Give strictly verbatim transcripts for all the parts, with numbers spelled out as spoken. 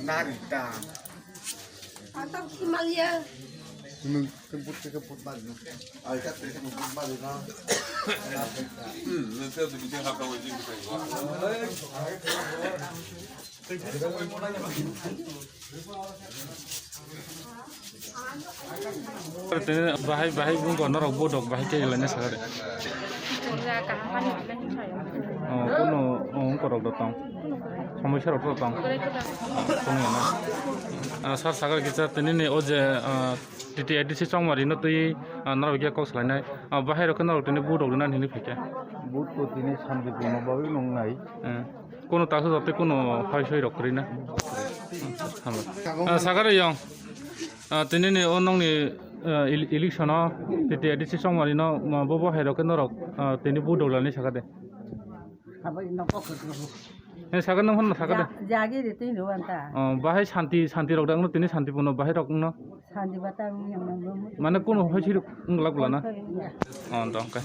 Nari ta. Nung kebut kebut bari no. Ai ka kebut bari no. Bahai bahai bung kono rok bodok bahai ke laina sagade. Oh, kono, oh, ungkorok do tong. Somoi serok do tong. Kono na. Ah, sir sagade kisa tini ni o je, ah, T T A D C chongmari no twi, ah, norok ya kok salainai. Ah, bahai rok norok tini bodok rina hini phikya. Bud ko tini santi kono bagwi nung nai. Eh. Kono taksa jote kono hai soi rok kwrwi na. Hambai. Ah, sagare yong. Ah, tini ni o nongni, ah, ele-, election o T T A D C chongmari no, ma, bo bo hai rok ke norok, ah, tini bu doglani saka de. Hambai no kok kok. Eh, saka nang hon saka de. Ja-, jagi de tini wan ta. Oh, bahai santi, santi rok dang no tini santi puno bahai rok no. Santi bata yang nang. Mane kono hai soi rok nglak bula na. Oh, dong kai.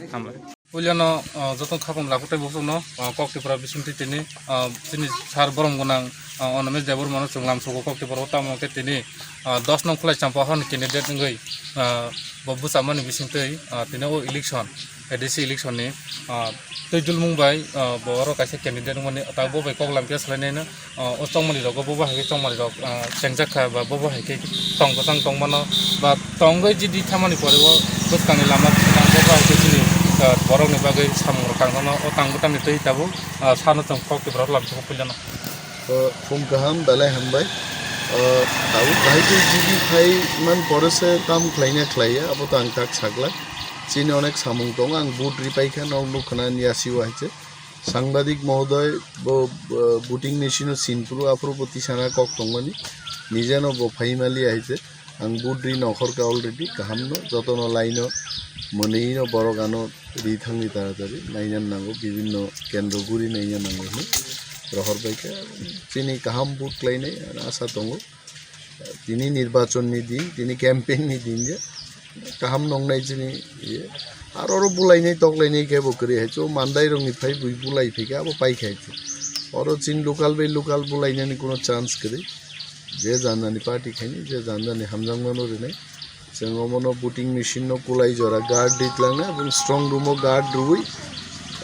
Hambai. Puilano, ah, joto khapang labu tei buphukno, ah, kok Tripura bisingtwi tini, ah, chini sar borom gwnang, ah, Onomesh Debbarmano chwng lamsogo kok Tripura o tamo khe tini, ah, dos nong khwlai champa hwn candidate wngwi, ah, bo bwchamani bisingtwi, ah, tini o election, A D C election ni, ah, twi dulmung bai, ah, bo oro kaisa candidate wngmani ta bo bai kok lamkhe swlainaino. O, o chongmani rogo bo bo hai khe chongmani rok, ah, chengjak kha ba bo bo hai khe tong kwchang tong mano ba tongwi jidi thamani pore o bwskangni lama bo bo hai khe chini, ah, borokni bagwi samung rok tang mano. O tang bwtangni twi tabuk, ah, sano chwng kok twi borok lam chukuk puilano. O, phung kaham, belai hambai. O, tabuk bahai khe jidi phai man pore se tam khlaina khlaiya, abo to ang tak sakla. Chini onek samung tongo, ang vote ripai kha, nok nuk khna yasi o hai se. Sangbadik mohodoy, bo, bo, voting machine o sinphuru aphuru bo tisana kok tongmani, nijeno bo phaimali ahaite, ang vote ri nokhorkha already, kahamno, jotono laino, mwnwino borok ano ri thangni taratari, nainan nango, bibinno kendro guri nainan nango hwnwi rohor baikha, chini kaham vote khlainai, ano asa tongo. Tini nirbachon ni din, tini campaign ni din je kaham nongnai chini iye. Ar oro bulainai toklainai khe bo kwrwi hai, chwng mandai rok ni phai bui bulai phai khe abo pai khai khe. Oro chini local bai local bulainani kuno chance kwrwi. Je jandani party khaini, je jandani hamjakmano rinai. Chwng omono voting machine no kulai jora guard ri twlangna, ebong strong room o guard rwui,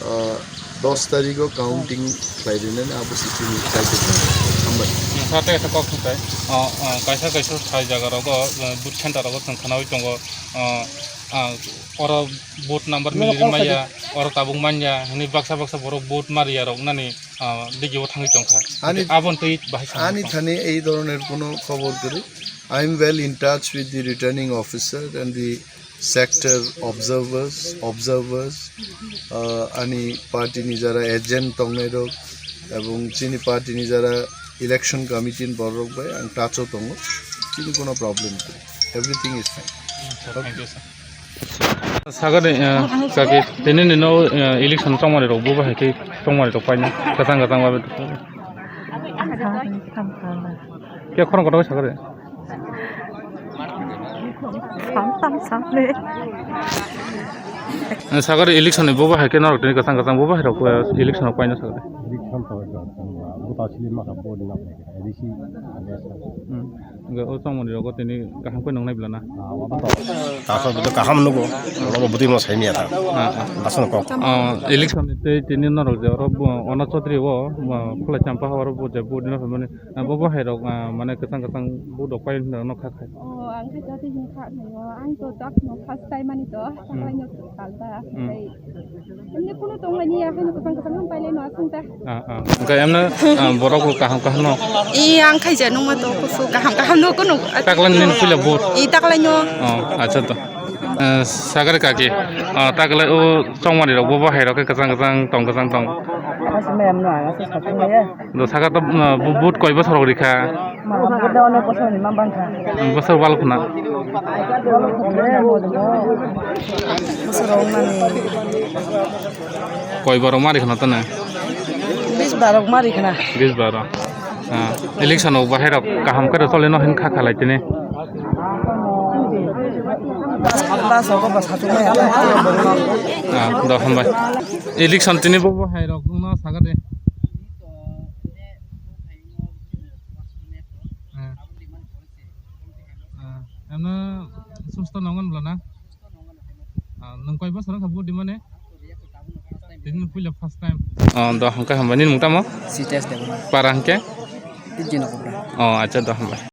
ah, dos tarikh o counting khlai rinani abo se chini target. Hambai. Sa tei kok thung tai. Ah, ah, kaisa kaisa thai jaga rogo, ah, booth center rogo chwng khwnaui tongo. Ah, ah, oro vote number mili maya, oro tabuk manya, hwnwi baksa baksa borok vote mariya rok nani, ah, digi o thangwi tongkha. Ani, abon twi bahai samung ani tong. Thani ei dhoroner kuno khobor kwrwi. I am well in touch with the returning officer and the sector observers, observers, uh, ani party ni jara agent tongnai rok, ebong chini party ni jara election committee ni borok bai ang touch o tongo, chini kono problem kwrwi, everything is fine. Thank you, sir. Sagani, uh, kaki, tini ni no, uh, election tongmani rok buba hai khe tongmani rok paina, katang katang babe. Khe khorang kotor sagari. Samtam samle. Sagari election ni bobo hai khe norok tini kwchang kwchang bobo hai rok, eh, election rok paina sagari. Election to buta sili maka bo ni nang A D C. Hmm. Hingke o chongmani rogo tini kaham khe nongnai bwlana. Kaham to. Kaham to kaham nugo. Rogo bwtwi mo saimya ta. Ah, ah. Aswk kok. Ah, election ni tei tini norok je oro bo, Ona Chaudhary o, ah, Khulai Champa ha oro bo je bo dino phaimani. Ah, bo bo hai rok, ah, mane kwchang kwchang bo dok pai hinwi rok nokha khai. O, ang khe jati hin kha nayo. Ang to dak no first time ani to. Hmm. Taklai no talta. Hmm. Tei emni kuno tong lai niya, haino kwchang kwchang ham pailai no aswng ta. Ah, ah. Hingke emno, ah, borok bo kaham kaham no. I ang khaija nungma to kusu kaham kaham no kuno. Taklai ni puila bo. I taklai no. Oh, acha to. Eh, sagari kaki. Ah, taklai o chongmani rok bo bo hai rok khe kwchang kwchang tong kwchang tong. Aswk mem no ang aswk satung ya. Do saka to, ah, bu-, but koi bosor rok rikha. Ma, buddha onek bosor ni ma bangkha. Bosor bal khuna. Bosor rok nani. Koi borok mari khuna to na? Bis barok mari khuna. Bis barok. Ah, election o bahai rok kaham khe rw choli no hin kha khalai tini. Bas, bas, obo bas, hatung maya. Ah, do hambai. Election tini bo bo hai rok wngno saga de. Ah. Ah, emno susto nongon bla na? Ah, nwng koi bosor wngkha vote dimani? Tini puila first time. Oh, do hwnkhe hambai. Nini mung tamo? Sitesh Debbarma. Para hwnkhe? Tijino Kubra. Oh, acha, do hambai.